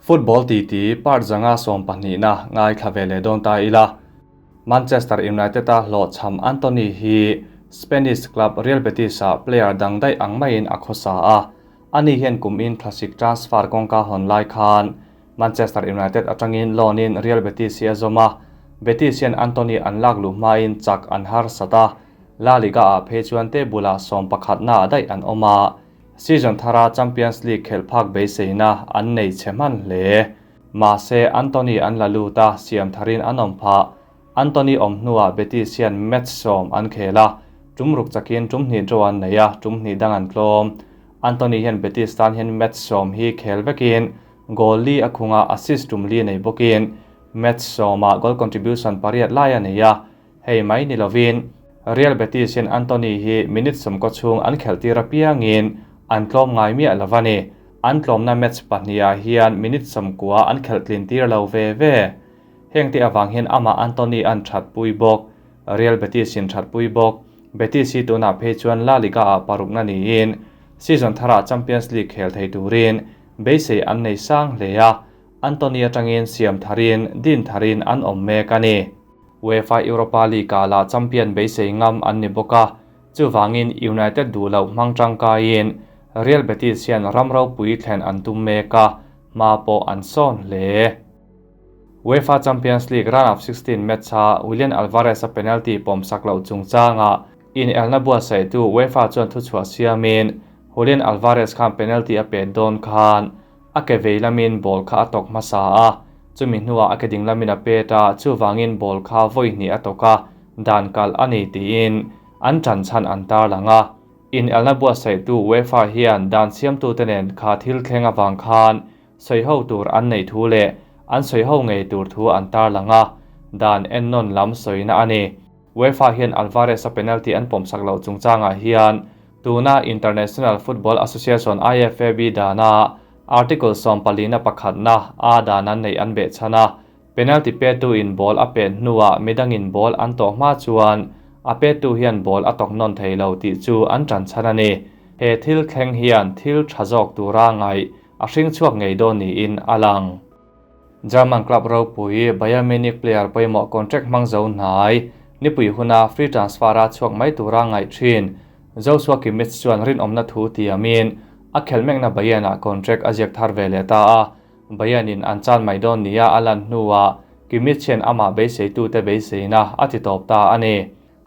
Football titi part 5 12na ngaithla ve leh dawn ta ila. Manchester United-a hlawhchham Antony hi Spanish club Real Betis-ah player dang daih ang maiin a khawsa a. Ani hian kumin thlasik transfer kawngka hawn lai khan Manchester United atangin loan-in Real Betis hi a zawm a. Betis hian Antony an lak luh hmain chak an harsat a, La Liga-ah phei chuan table-ah 11na ah daih an awm a. Season thara Champions League khelh phak beiseina an nei chhe hman hle. Mahse, Antony an la lut a, siam tharin an awm phah. Antony awm hnuah Betis hian match 10 an khel a, tum ruk chakin tum hnih draw an nei a, tum hnih dang an tlawm. Antony hian Betis tan hian match 10 hi khel vekin goal li a khung a, assist tum li nei bawkin match 10-ah goal contribution pariat lai a nei a. Hei mai ni lovin, Real Betis hian Antony hi minute 90 chhung an khelh tir apiangin an tlawm ngai miah lo a ni. An tlawmna match pahnihah hian minute 90 an khelh tlin tir lo ve ve. Heng te avang hian amah Antony an that pui bawk, Real Betis in that pui bawk. Betis hi tunah phei chuan La Liga-ah parukna niin season tharah Champions League khel thei turin beisei an nei sang hle a, Antony atangin siam tharin, din tharin an awm mek a ni. UEFA Europa League-ah lah champion beisei ngam an ni bawk a, chuvangin United duh loh hmang tangkaiin Real Betis hian ram ropui thlen an tum mek a, hma pawh an sawn hle. UEFA Champions League round of 16 match-a Julian Alvarez-a penalty pawm sak loh chungchangah inelna buatsaihtu UEFA chuan thuchhuah siamin Julian Alvarez khan penalty a pet dawn khan a ke vei lamin ball kha a tawk hmasa a, chumi hnuah a ke ding lamin a pet a, chuvangin ball kha vawi hnih a tawk a, dan kalh a ni tiin an tan chhan an tarlang a. Inelna buatsaihtu UEFA hian dan siamtute nen kha thil thleng avang khan sawi ho tur an neih thu leh an sawi ho ngei tur thu an tarlang a, dan ennawn lam sawina a ni. UEFA hian Alvarez-a penalty an pawm sak loh chungchangah hian tuna International Football Association IFAB dana Article 14 na pakhatna a dan an neih an beh chhan a, penalty petu in ball a pet hnuah midangin ball an tawh hma chuan a petu hian ball a tawk nawn thei lo tih chu an tan chhan a ni. He thil thleng hian thil tha zawk tura ngaih a hring chhuak ngei dawn niin a lang. German club ropui Bayern Munich player pawimawh contract hmang zo hnai nipui huna free transfer-a chhuak mai tura ngaih thin Joshua Kimmich chuan rinawmna thu tiamin a khelh mekna Bayern-ah contract a ziak thar ve leh ta a, Bayern-in an chan mai dawn nia a lan hnuah Kimmich hian amah beiseitute beiseina a ti tawp ta a ni.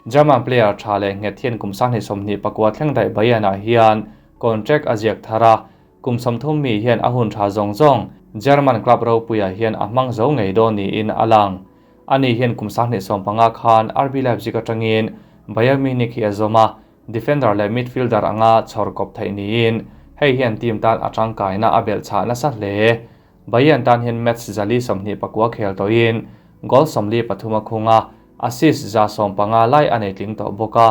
German player tha leh nghet hian kum 2024 thleng daih Bayern-ah hian contract a ziak thar a, kum 30 mi hian a hun tha zawng zawng German club ropuiah hian a hmang zo ngei dawn niin a lang. Ani hian kum 2015 khan RB Leipzig atangin Bayern Munich hi a zawm a, defender leh midfielder anga chhawr kawp theih niin hei hian team tan a tangkaina a belh chhah nasa hle. Bayern tan hian match 424 khel tawhin goal 43 a khung a, assist 115 lai a nei tling tawh bawk a,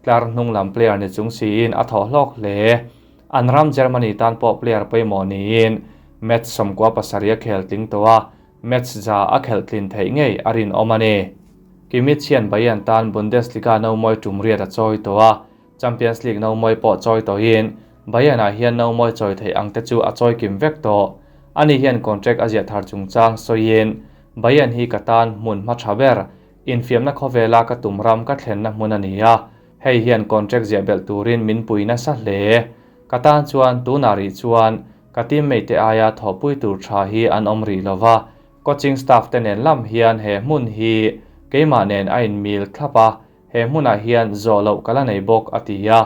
tlar hnung lam player ni chung siin a thawh hlawk hle. An ram Germany tan pawh player pawimawh niin match 97 a khel tling tawh a, match za a khelh tlin theih ngei a rinawm a ni. Kimmich hian Bayern tan Bundesliga no mawi tum riat a chawi tawh a, Champions League no mawi pawh chawi tawhin Bayern-ah hian no mawi chawi theih ang te chu a chawi kim vek tawh. Ani hian contract a ziah thar chungchang sawiin Bayern hi ka tan hmun hma tha ber, infiamna khawvela ka tum ram ka thlenna hmun a ni a, hei hian contract ziah belh turin min pui nasa hle. Ka tan chuan tunah rih chuan ka teammate te aia thawhpui tur tha hi an awm rih lova, coaching staff te nen lam hian he hmun hi keimah nen a inmil thlap a, he hmunah hian zawh loh ka la nei bawk a ti a.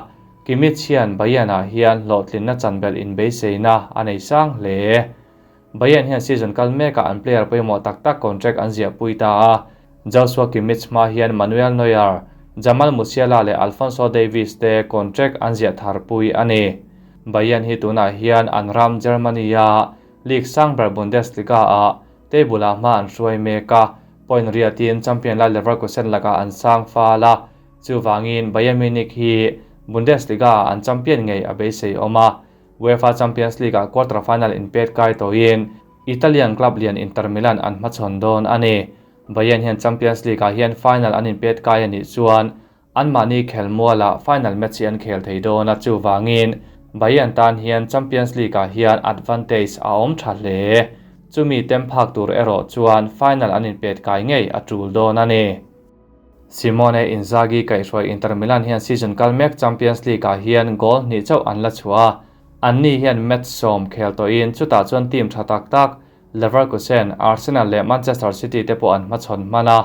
Kimmich hian Bayern-ah hian hlawhtlinna chanbelh inbeiseina a nei sang hle. Bayern hian season kal mekah an player pawimawh tak tak contract an ziah pui ta a, Joshua Kimmich hma hian Manuel Neuer, Jamal Musiala leh Alphonso Davies te contract an ziah thar pui a ni. Bayern hi tunah hian an ram Germany-a league sang ber Bundesliga-ah table-ah hma an hruai mek a, point riatin champion lai Leverkusen lakah an sang fal a, chuvangin Bayern Munich hi Bundesliga-ah an champion ngei a beisei awm a. UEFA Champions League-ah quarter final inpet kai tawhin Italian club lian Inter Milan an hmachhawn dawn a ni. Bayern hian Champions League-ah hian final an inpet kai a nih chuan anmahni khelmualah final match hi an khel thei dawn a, chuvangin Bayern tan hian Champions League-ah hian advantage a awm tha hle. Chumi tem phak tur erawh chuan final an inpet kai ngei a tul dawn a ni. Simone Inzaghi kaihhruai Inter Milan hian season kal mek Champions League-ah hian goal hnih chauh an la chhuah a, anni hian match sawm khel tawhin chutah chuan team tha tak tak Leverkusen, Arsenal leh Manchester City te pawh an hmachhawn hman a,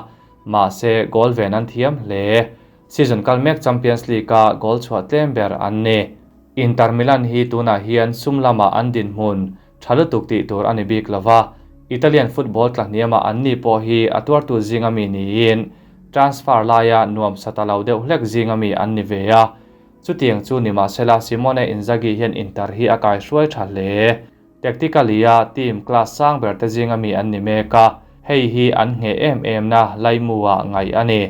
mahse goal ven an thiam hle. Season kal mek Champions League-a goal chhuah tlem ber an ni. Inter Milan hi tunah hian sum lamah an dinhmun tha lutuk tih tur a ni bik lo va, Italian football tlahniamah anni pawh hi a tuartu zinga mi niin transfer laia nuam sa ta lo deuh hlek zinga mi an ni ve a. Chutiang chu nimahsela Simone Inzaghi hian Inter hi a kaihruai tha hle. Tactically-a team class sang ber te zinga mi an ni mek a, hei hi an ngheh em em na laimu-ah ngaih a ni.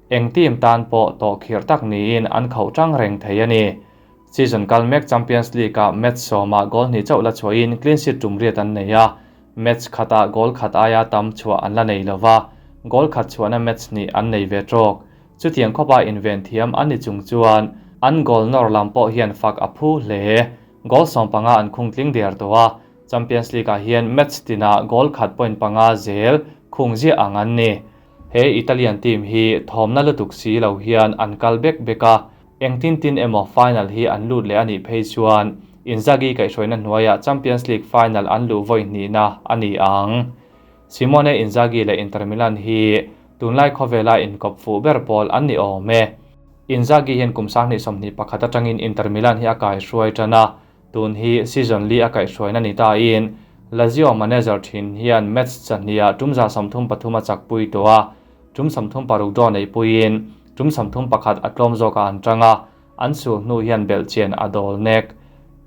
Eng team tan pawh tawhkhirh tak niin an khauh tang reng thei a ni. Season kal mek Champions League-ah match sawmah goal hnih chauh la chhuahin clean sheet tum riat an nei a, match khatah goal khat aia tam chhuah an la nei lo va, goal khat chhuahna match hnih an nei ve tawk. Chutiang khawpa inven thiam an ni chung chuan an goal nawr lam pawh hian fak a phu hle. Goal 15 an khung tling der tawh a, Champions League-ah hian match tinah goal khat point panga zel khung ziah ang an ni. He Italian team hi thawmna lutuk si lo hian an kal bek bek a, Engtin tin emaw final hi an lut leh a nih phei chuan Inzaghi kaihhruaina hnuaiah Champions League final an luh vawi hnihna a ni ang. Simone Inzaghi leh Inter Milan hi tunlai khawvela inkawp fuh ber pawl an ni awm e. Inzaghi hian kum 2021 atangin Inter Milan hi a kaihruai tan a, tun hi season li a kaihhruaina ni tain Lazio manager thin hian match chahniah tum 33 a chakpui tawh a, tum 36 draw neihpuiin Tum 31 a tlawm zawkah an tang a, an sul hnu hian belhchian a dawl nek.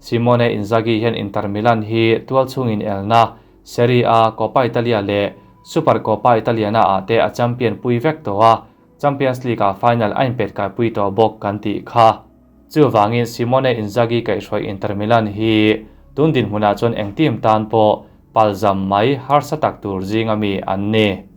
Simone Inzaghi hian Inter Milan hi tualchhungin elna, Serie A, Coppa Italia leh Supercoppa Italiana ah te a champion pui vek tawh a, Champions League ah final a inpet kaipui tawh bawk kan tih kha. Chuvangin Simone Inzaghi kaihhruai Inter Milan hi tun dinhmunah chuan eng team tan pawh palzam mai harsa tak tur zinga mi an ni.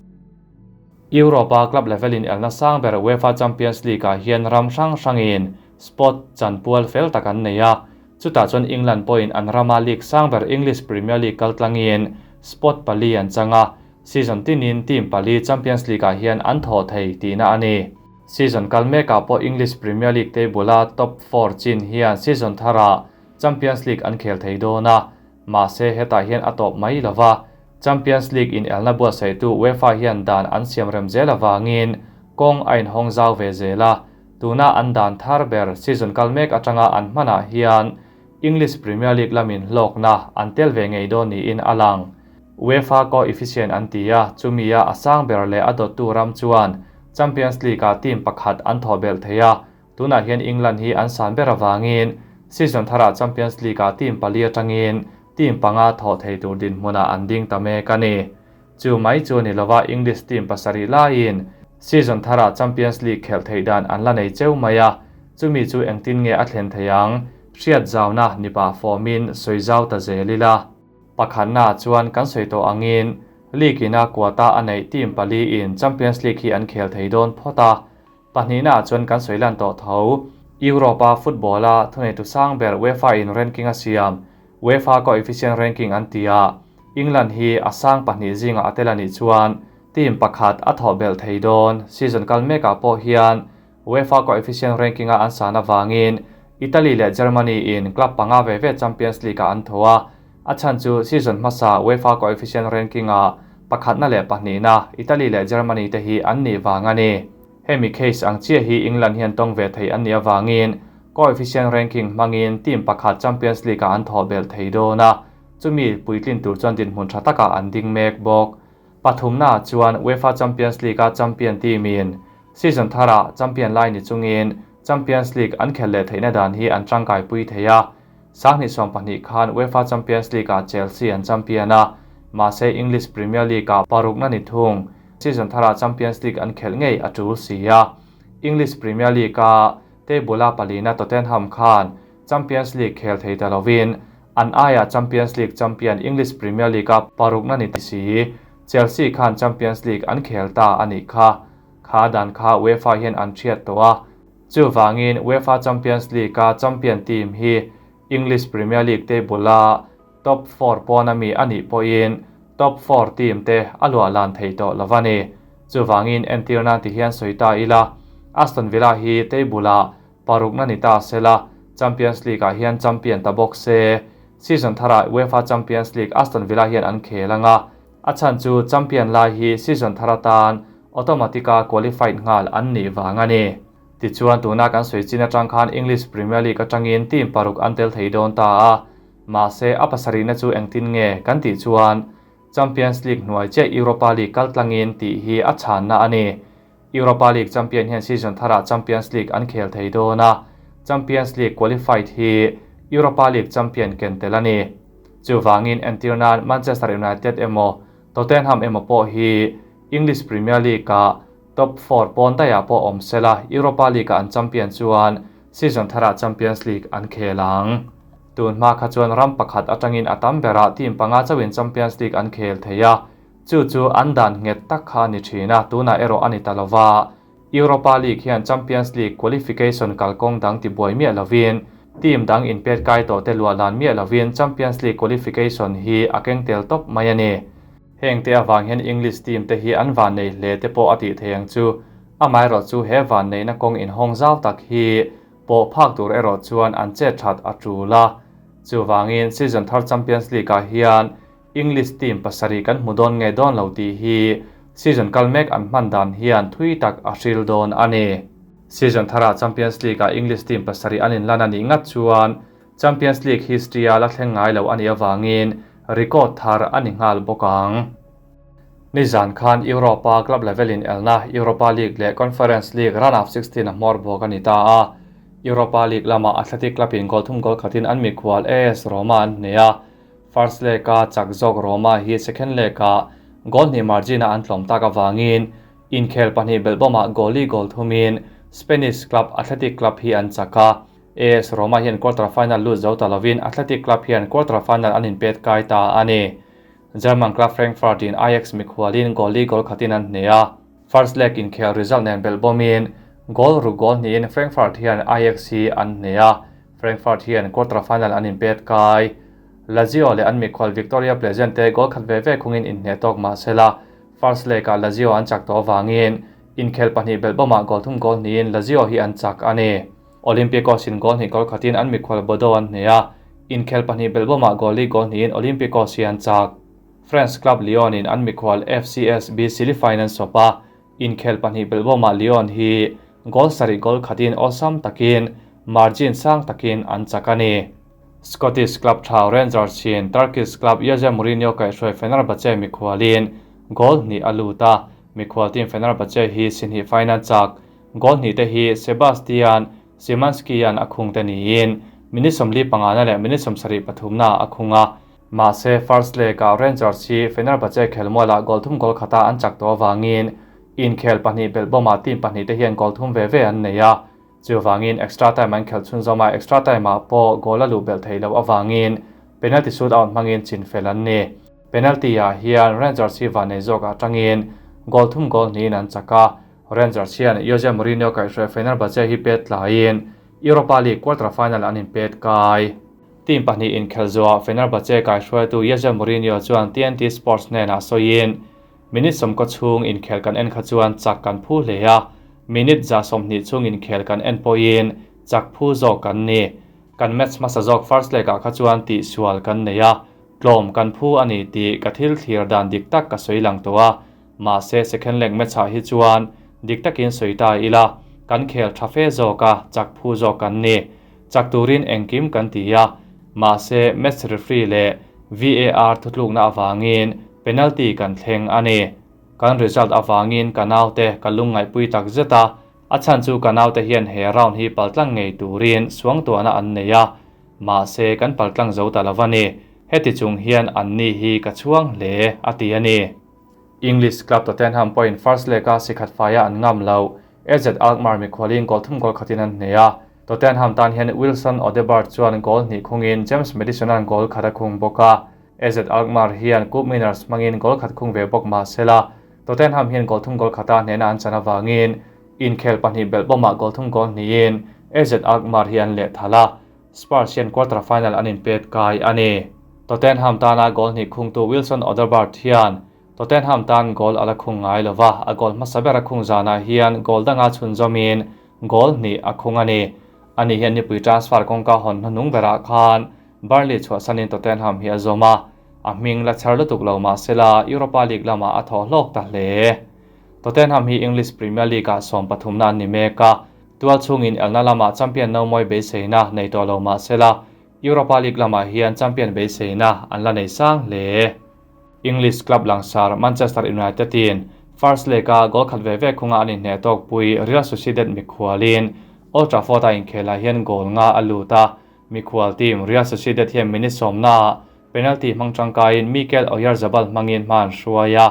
Europa club level in elna sang ber UEFA Champions League ah hian ram hrang hrangin spot chanpual fel tak an nei a, chutah chuan England pawhin an rama league sang ber English Premier League kaltlangin spot pali an chang a, season tinin team pali Champions League ah hian an thawh thei tihna a ni. Season kal mekah pawh English Premier League table-a top four chin hian season tharah Champions League an khel thei dawn a, mahse hetah hian a tawp mai lova, Champions League inelna buatsaihtu UEFA hian dan an siam rem zel avangin kawng a inhawng zau ve zel a, tuna an dan thar ber season kal mek atanga an hmanah hian English Premier League lamin hlawkna an tel ve ngei dawn niin a lang. UEFA co-efficient an ti a, chumia a sang ber leh a dawttu ram chuan Champions League-ah team pakhat an thawh belh thei a, tunah hian England hi an san ber avangin season tharah Champions League-ah team pali atangin team panga thawh thei tur dinhmunah an ding ta mek a ni. Chu mai chu ni lova English team pasarih laiin season tharah Champions League khelh theih dan an la nei cheu mai a, chumi chu engtin nge a thlen thei ang? Hriat zauna ni pah fawmin sawi zau ta zel ila. Pakhatnaah chuan kan sawi tawh angin League ina quota a neih team pali in Champions League hi an khel thei dawn phawt a, Pahnihnaah chuan kan sawi lan tawh tho. Europe-a football-a thuneitu sang ber UEFA in ranking a siam, UEFA coefficient ranking an ti a, England hi a sang pahnih zingah a tel a nih chuan team pakhat a thawh belh thei dawn. Season kal mekah pawh hian UEFA coefficient ranking-a an san avangin Italy leh Germany in club panga ve ve Champions League-ah an tho a, a chhan chu season hmasa UEFA coefficient ranking-ah pakhatna leh pahnihna Italy leh Germany te hi an nih vang a ni. Hemi case ang chiah hi England hian tawng ve thei an nih avangin coefficient ranking hmangin team pakhat Champions League-ah an thawh belh thei dawn a, chumi puitlin tur chuan dinhmun tha takah an ding mek bawk. Pathumnaah chuan UEFA Champions League-a champion team-in season tharah champion lai ni chungin Champions League an khelh leh theihna dan hi an tangkaipui thei a. 2012 khan UEFA Champions League-ah Chelsea an champion a, mahse English Premier League-ah parukna ni thung. Season tharah Champions League an khelh ngei a tul si a. English Premier League-a table-a palina Tottenham khan Champions League khel thei ta lovin an aiah Champions League champion English Premier League-a parukna ni si Chelsea khan Champions League an khel ta a nih kha. Kha dan kha UEFA hian an thiat tawh a. Chuvangin UEFA Champions League-a champion team hi English Premier League table-a top four pawna mi a nih pawhin Top four team te a luah lan thei tawh lo a ni. Chuvangin entir nan ti hian sawi ta ila, Aston Villa hi table ah parukna ni ta sela, Champions League ah hian champion ta bawk se. Season tharah UEFA Champions League Aston Villa hian an khel anga, a chhan chu champion lai hi season thar atan automatic-a qualified nghal an nih vang a ni. Tichuan tuna kan sawi chin atang khan English Premier League atangin team paruk an tel thei dawn ta a, mahse a pasarihna chu engtin nge kan tih chuan Champions League hnuai chiah Europa League kal tlangin tih hi a chhanna a ni. Europa League champion hian season tharah Champions League an khel thei dawn a, Champions League qualified hi Europa League champion ken tel a ni. Chuvangin entir nan Manchester United emaw Tottenham emaw pawh hi English Premier League-ah top four pawn daihah pawh awm sela Europa League-ah an champion chuan season tharah Champions League an khel ang. Tun hma kha chuan ram pakhat atangin a tam berah team panga chauhin Champions League an khel thei a, Chu chu an dan nghet tak kha a ni thin a, tunah erawh a ni ta lova. Europa League hian Champions League qualification kalkawng dang tibuai miah lovin, team dang inpet kai tawh te luah lan miah lovin Champions League qualification hi a keng tel tawp mai a ni. Heng te avang hian English team te hi an vannei hle te pawh a tih thei ang chu. Amaherawh chu he vanneihna kawng inhawng zau tak hi pawh phak tur erawh chuan an chet that a tul a. Chuvangin season thar Champions League ah hian English team pasarih kan hmu dawn nge dawn lo tih hi season kal mek an hman dan hian thui tak a hril dawn a ni. Season tharah Champions League-ah English team pasarih an inlan a nih ngat chuan Champions League history-a la thleng ngai lo a nih avangin record thar a ni nghal bawk ang. Nizan khan Europa club level in elna Europa League leh Conference League round of 16 a hmawr bawk a ni ta a. Europa League lamah Athletic Club in goal thum goal khatin an mikhual AS Roma an hneh a. First leg-a chak zawk Roma hi second leg-ah goal hnih margin-a an tlawm tak avangin inkhel pahnih belhbawmah goalie goal thumin Spanish club Athletic Club hi an chak a. AS Roma hian quarter final lut zo ta lovin Athletic Club hian quarter final an inpet kai ta a ni. German club Frankfurt-in Ajax mikhualin goalie goal khatin an hneh a. First leg inkhel result nen belhbawmin goal ruk goal hnihin Frankfurt hian Ajax hi an hneh a. Frankfurt hian quarter final an inpet kai. Lazio leh an mikhual Viktoria Plzen te goal khat ve ve khungin inhneh tawk mah sela, first leg-ah Lazio an chak tawh avangin inkhel pahnih belhbawmah goal thum goal hnihin Lazio hi an chak a ni. Olympiacos in goal hnih goal khatin an mikhual Bodo an hneh a, inkhel pahnih belhbawmah goal li goal hnihin Olympiacos hi an chak. France club Lyon in an mikhual FCSB Silifain an sawp a, Inkhel pahnih belhbawmah Lyon hi goal sarih goal khatin awlsam takin margin sang takin an chak a ni. Scottish club tha Rangers in Turkish club Jose Mourinho kaihhruai Fenerbahce mikhualin goal hnih a lut a, mikhual team Fenerbahce hi si hnih fain an chak. Goal hnih te hi Sebastian Szymanski-a'n a khung te niin minute 45na leh minute 73na ah a khung a. Mahse, first leg-ah Rangers hi Fenerbahce khelmualah goal thum goal khata an chak tawh avangin inkhel pahnih belhbawmah team pahnih te hian goal thum ve ve an nei a. Chuvangin extra time an khelh chhunzawm a, extra time-ah pawh goal a luh belh theih loh avangin penalty shootout hmangin chin fel an ni. Penalty-ah hian Rangers hi vannei zawk atangin goal thum goal hnihin an chak a, Rangers hian Jose Mourinho kaihhruai Fenerbahce hi pet tlaiin Europa League quarter final an inpet kai. Team pahnih inkhelh zuah Fenerbahce kaihhruaitu Jose Mourinho chuan TNT Sports hnenah sawiin, Minute sawmkaw chhung inkhel kan en kha chuan chak kan phu hle a, minute 120 chhung inkhel kan en pawhin chak phu zawk kan ni. Kan match hmasa zawk first leg ah kha chuan tihsual kan nei a, tlawm kan phu a ni tih ka thil thlir dan dik tak ka sawi lang tawh a, mahse second leg match ah hi chuan dik takin sawi ta ila, kan khel tha fe zawk a, chak phu zawk kan ni. Chak turin engkim kan ti a, mahse match referee leh VAR thutlukna avangin penalty kan thleng a ni. Kan result avangin ka naute ka lungngaihpui tak zet a, a chhan chu ka naute hian he round hi paltlang ngei turin suangtuahna an nei a, mahse kan paltlang zo ta lo a ni. Heti chung hian anni hi ka chhuang hle, a ti a ni. English club Tottenham pawhin first leg-a sikhat faia an ngam lo, AZ Alkmaar mikhualin goal thum goal khatin an hneh a. Tottenham tan hian Wilson Odebert chuan goal hnih khungin James Maddison-a'n goal khat a khung bawk a. AZ Alkmaar hian Cup Winners hmangin goal khat khung ve bawk mah sela, Tottenham hian goal thum goal khata hnehna an chan avangin inkhel pahnih belhbawmah goal thum goal hnihin AZ Alkmaar hi an lehthal a. Spurs hian quarter final an inpet kai a ni. Tottenham tana goal hnih khungtu Wilson Odobert hian Tottenham tan goal a la khung ngai lo va, a goal hmasa ber a khung zanah hian goal danga chhunzawmin goal hnih a khung a ni. Ani hian nipui transfer kawngka hawn hnuhnung berah khan Burnley chhuahsanin Tottenham hi a zawm a, a hming la chher lutuk lo mah sela Europa League lamah a thaw hlawk ta hle. Tottenham hi English Premier League-ah sawmpathumna an ni mek a, tual chhungin elna lamah champion no mawi beiseina nei tawh lo mah sela Europa League lamah hian champion beiseina an la nei sang hle. English club langsar Manchester United-in first leg-a goal khat ve ve khunga an inhneh tawkpui Real Sociedad mikhualin Old Trafford-a inkhelah hian goal nga a lut a. Mikhual team Real Sociedad hian minute sawmnaah penalty hmang tangkaiin Mikel Oyarzabal hmangin hma an hruai a.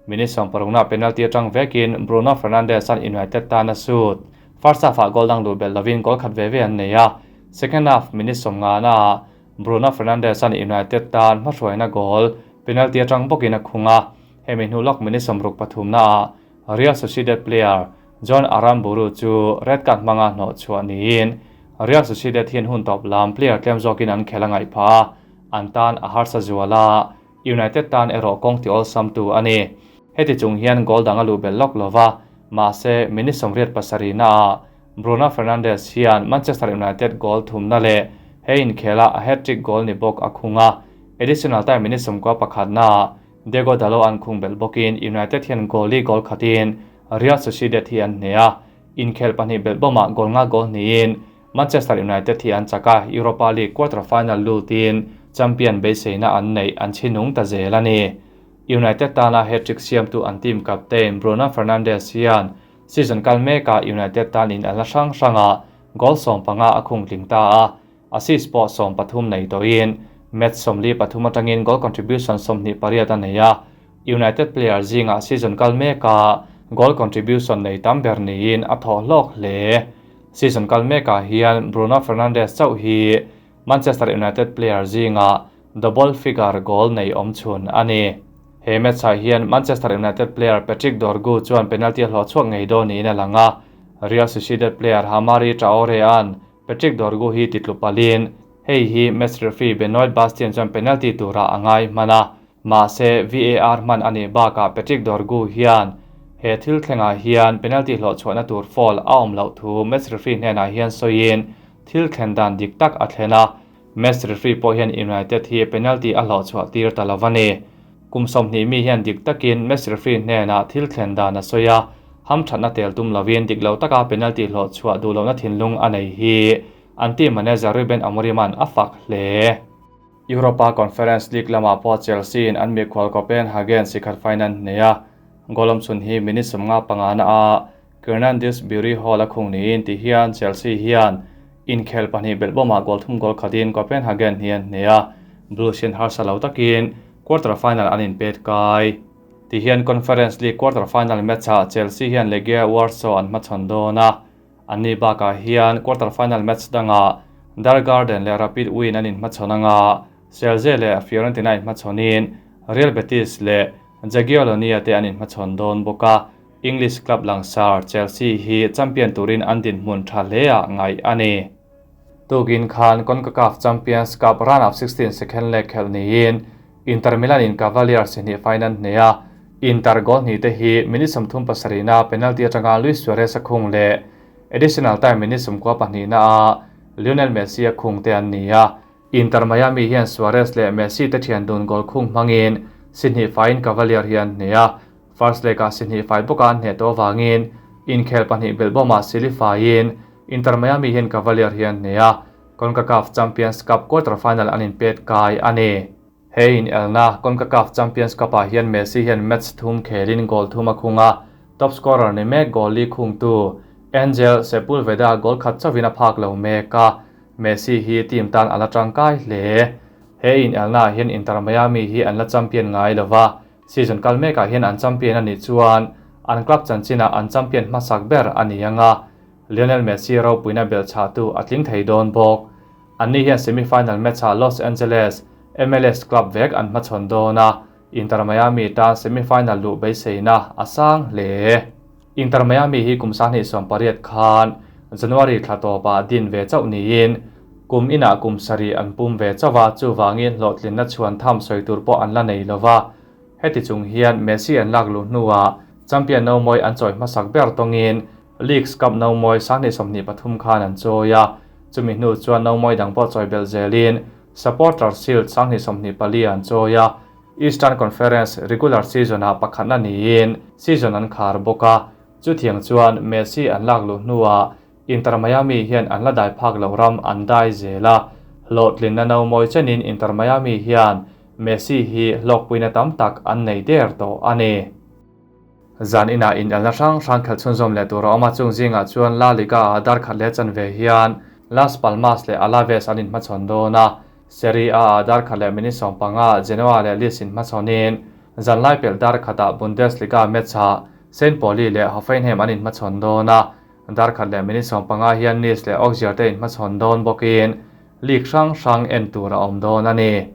Minute sawmparuknaah penalty atang vekin Bruno Fernandes-a'n United tan a sut. First half-ah goal dang luh belh lovin goal khat ve ve an nei a. Second half minute sawmnganaah Bruno Fernandes-a'n United tan hmahruaina goal penalty atang bawkin a khung a. Hemi hnu lawk minute 63naah Real Sociedad player Jon Aramburu chu red card hmanga hnawh chhuah niin Real Sociedad hian hun tawp lam player tlem zawkin an khel a ngaih phah a, an tan a harsa zual a. United tan erawh kawng ti awlsamtu a ni. Heti chung hian goal dang a luh belh lawk lo va, mahse minute 87 naah Bruno Fernandes hian Manchester United goal thumna leh he inkhela a hat-trick goal ni bawk a khung a. Additional time minute 91 naah Diogo Dalot an khung belh bawkin United hian goal li goal khatin Real Sociedad hi an hneh a. Inkhel pahnih belh bawmah goal nga goal hnihin Manchester United hi an chak a, Europa League quarter final lutin champion beiseina an neih an chhinung ta zel a ni. United tana hat-trick siamtu an team captain Bruno Fernandes hian season kal mekah United tan in an la hrang hranga goal 15 a khung tling ta a, assist pawh 13 nei tawhin match 43 atangin goal contribution 28 a nei a. United player zinga season kal mekah goal contribution nei tam ber niin a thaw hlawk hle. Season kal mekah hian Bruno Fernandes chauh hi Manchester United player zinga double figure goal nei awm chhun a ni. He match ah hian Manchester United player Patrick Dorgu chuan penalty a hlawh chhuak ngei dawn niin a lang a. Real Sociedad player Hamari Traore an Patrick Dorgu hi titlu palin hei hi match referee Benoit Bastien chuan penalty tura a ngai hman a. Mahse VAR hman a nih bakah Patrick Dorgu hian he thil thlengah hian penalty hlawh chhuahna tur foul a awm loh thu match referee hnenah hian sawiin thil thlen dan dik tak a thlen a. Match referee pawh hian United hi penalty a hlawh chhuah tir ta lo a ni. Kum 20 mi hian dik takin match referee hnenah thil thlen dan a sawi a, hamthatna tel tum lovin dik lo taka penalty hlawh chhuah duh lohna thinlung a nei hi an team manager Ruben Amorim an a fak hle. Europa Conference League lamah pawh Chelsea in an mikhual Copenhagen sikhat final hneh a, goal awm chhun hi minute 55 na a Kiernan Dewsbury Hall a khung niin ti hian Chelsea hian inkhel pahnih belh bawmah goal thum goal khatin Copenhagen hi an hneh a, Blues hian harsa lo takin quarter final an inpet kai. Ti hian Conference League quarter final match-ah Chelsea hian Legia Warsaw an hmachhawn dawn a, anni bakah hian quarter final match dangah Djurgården leh Rapid Wien an inhmachhawn anga, Celje leh Fiorentina inhmachhawnin Real Betis leh Jagiellonia te an inhmachhawn dawn bawk a. English club langsar Chelsea hi champion turin an dinhmun tha hle ah ngaih a ni. Tukin khan CONCACAF Champions Cup round of 16 second leg khelh niin Inter Milan in Cavaliers hnih final hneh a, Inter goal hnih te hi minute 37 na penalty atanga Luis Suarez a khung leh additional time minute 92 na a Lionel Messi a khung te an ni a. Inter Miami hian Suarez leh Messi te thian dun goal khung hmangin si hnih faiin Cavalier hi an hneh a. First leg ah si hnih fai bawka an hneh tawh awangin inkhel pahnih belh bawmah sili faiin Inter Miami hian Cavalier hi an hneh a. CONCACAF Champions Cup quarter final an inpet kai a ni. He in elna CONCACAF Champions Cup ah hian Messi hian match thum khelin goal thum a khung a, top scorer ni mek goal li khung tu Angel Sepulveda goal khat chawin a phak lo mek a, Messi hi team tan a la tangkai hle. He in elna hian Inter Miami hi an la champion ngai lova, season kal mekah hian an champion a nih chuan an club chanchinah an champion hmasak ber a ni anga, Lionel Messi ropuina belchah tu a tling thei dawn bawk. Anni hian semi-final match-ah Los Angeles MLS club vek an hmachhawn dawn a, Inter Miami tan semi-final luh beiseina a sang hle. Inter Miami hi kum 2018 khan January thla tawpah din ve chauh niin. Kum inah kum sarih an pum ve chauh a, chuvangin hlawhtlinna chhuan tham sawi tur pawh an la nei lo va. Heti chung hian Messi an lak luh hnuah champion nomawi an chawi hmasak ber tawngin Leagues Cup nomawi 2023 khan an chawi a, chumi hnu chuan nomawi dang pawh chawi belh zelin Supporters Shield 2024 an chawi a, Eastern Conference regular season-ah pakhatna niin season an khar bawk a, chutiang chuan Messi an lak luh hnuah Inter Miami hian an la dai phak loh ram an dai zel a, hlawhtlinna no mawi chenin Inter Miami hian Messi hi hlawkpuina tam tak an nei der tawh a ni. Zan inah inelna hrang hrang khelh chhunzawm leh tur a awm a, chung zingah chuan La Liga-ah dar khat leh chanve hian Las Palmas leh Alaves an inhmachhawn dawn a, Serie A-ah dar khat leh minute 15 Genoa leh Leeds inhmachhawnin zanlai pelh dar khatah Bundesliga match-ah Saint Pauli leh Hoffenheim an inhmachhawn dawn a, Dar khat leh minute 15 hian Nice leh Auxerre te inhmachhawn dawn bawkin league hrang hrang en tur a awm dawn a ni.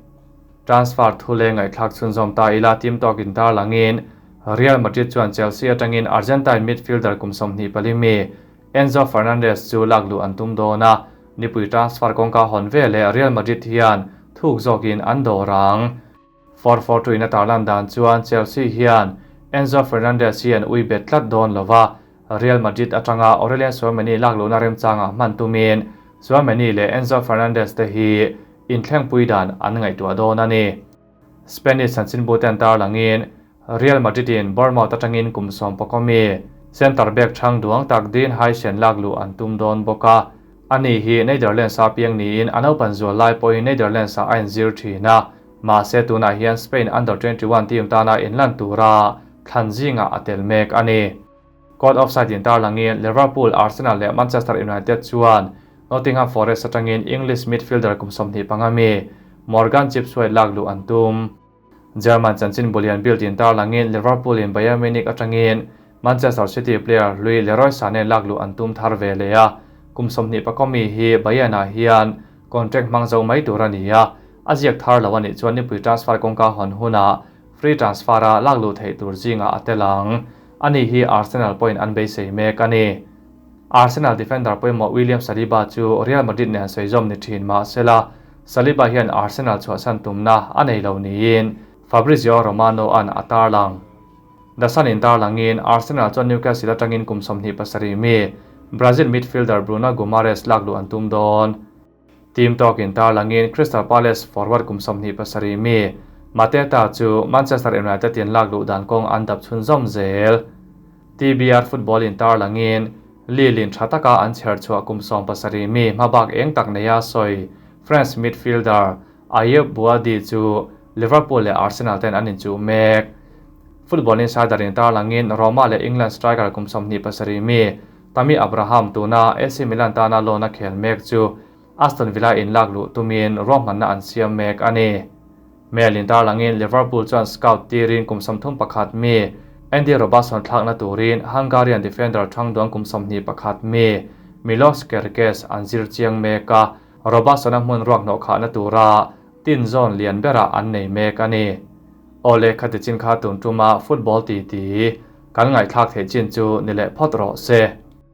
Transfer thu leh ngaihthlak chhunzawm ta ila team tawk intar langin Real Madrid chuan Chelsea atangin Argentine midfielder kum 24 mi Enzo Fernandez chu lak luh an tum dawn a, nipui transfer kawngka hawn veleh Real Madrid hian thuk zawkin an dawr ang. 442 in a tarlan dan chuan Chelsea hian Enzo Fernandez hi an ui bet tlat dawn lo va, Real Madrid atanga Aurelien Tchouameni lak luhna remchangah hman tumin Tchouameni leh Enzo Fernandez te hi inthlengpui dan an ngaihtuah dawn a ni. Spanish chanchinbu ten tarlangin Real Madrid in Bournemouth atangin kum 11 mi centre back chhang duang tak Dean Huijsen lak luh an tum dawn bawk a. Ani hi Netherlands a piang niin a naupan zual lai pawhin Netherlands ah a inzir thin a, mahse tunah hian Spain Under 21 team tana inlan tura thlan zingah a tel mek a ni. Caught offside in tarlangin Liverpool, Arsenal leh Manchester United chuan Nottingham Forest atangin English midfielder kum 25 mi Morgan Gibbs-White lak luh an tum. German chanchin bulian Bild in tarlangin Liverpool in Bayern Munich atangin Manchester City player hlui Leroy Sane lak luh an tum thar ve leh a, kum 21 mi hi Bayern ah hian contract hmang zo mai tur a ni a, a ziak thar lo a nih chuan nipui transfer kawngka hawn hunah free transfer a lak luh theih tur zingah a tel ang. Ani hi Arsenal pawhin an beisei mek a ni. Arsenal defender pawimawh William Saliba chu Real Madrid nen sawi zawm ni thin mahsela Saliba hian Arsenal chhuahsan tumna a nei lo niin Fabrizio Romano an a tarlang. The Sun in tarlangin Arsenal chuan Newcastle atangin kum 27 mi Brazil midfielder Bruno Guimaraes lak luh an tum dawn. Team tawk in tarlangin Crystal Palace forward kum 27 mi Mateta chu Manchester United in lak luh dan kawng an dap chhunzawm zel. TBR football in tarlangin Lille in tha taka an chher chhuah kum 17 mi hmabak eng tak neia sawi France midfielder Ayyoub Bouaddi chu Liverpool leh Arsenal ten an inchuh mek. Football insider in tarlangin Roma leh England striker kum 27 mi Tammy Abraham tuna AC Milan tana loan a khel mek chu Aston Villa in lak luh tumin ruahmanna an siam mek a ni. Mail in tarlangin Liverpool chuan scout tirin kum 31 mi Andy Robertson thlakna turin Hungarian defender thangduang kum 21 mi Milos Kerkez an zir chiang mek a, Robertson a hmun ruak hnawh khahna tura tin zawn lian berah an nei mek a ni. Awle khati chin kha tun tuma football ti ti kan ngaihthlak theih chin chu ni leh phawt rawh se.